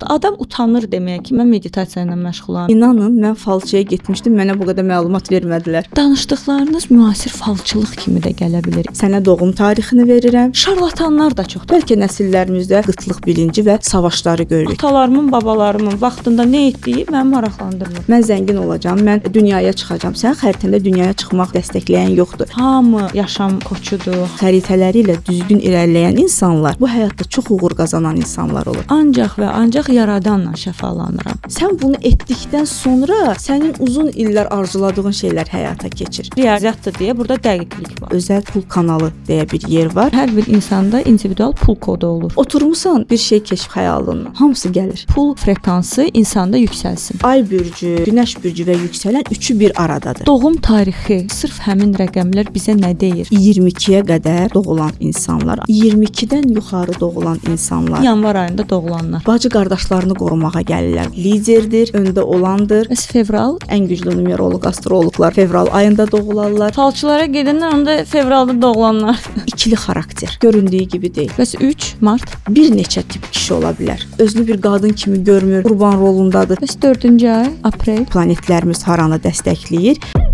Adam utanır deməyə ki, mən meditasiya ilə məşğulam. İnanın, mən falçıya getmişdim, mənə bu qədər məlumat vermədilər. Danışdıqlarınız müasir falçılıq kimi də gələ bilər. Sənə doğum tarixini verirəm. Şarlatanlar da çoxdur. Bəlkə nəsillərimizdə qıtlıq bilinci və savaşları görürük. Atalarımın, babalarımın vaxtında nə etdiyi məni maraqlandırmır. Mən zəngin olacağam, mən dünyaya çıxacağam. Sənin xəritəndə dünyaya çıxmaq dəstəkləyən yoxdur. Hamı yaşam koçudur. Xəritələri ilə düzgün irəliləyən insanlar bu həyatda çox uğur qazanan insanlar olur. Ancaq və ancaq yaradanla şəfalanıram. Sən bunu etdikdən sonra sənin uzun illər arzuladığın şeylər həyata keçir. Riyaziyyatdır deyə burada dəqiqlik var. Özəl pul kanalı deyə bir yer var. Hər bir insanda individual pul kodu olur. Oturmusan, bir şey keçib xəyalından. Hamısı gəlir. Pul frekansı insanda yüksəlsin. Ay bürcü, günəş bürcü və yüksələn üçü bir aradadır. Doğum tarixi sırf həmin rəqəmlər bizə nə deyir? 22-yə qədər doğulan insanlar, 22-dən yuxarı doğulan insanlar, Yanvar ayında doğulanlar. Bacı qardaşlarını qorumağa gəlirlər. Liderdir, öndə olandır. Bəs fevral? Ən güclü numeroloq, astroloqlar fevral ayında doğularlar. Falçılara gedənlər onda fevralda doğulanlar. İkili xarakter. Göründüyü gibi deyil. Bəs 3 mart? Bir neçə tip kişi ola bilər. Özünü bir qadın kimi görmür, qurban rolundadır. Bəs 4-cü ay aprel? Planetlərimiz haranı dəstəkləyir?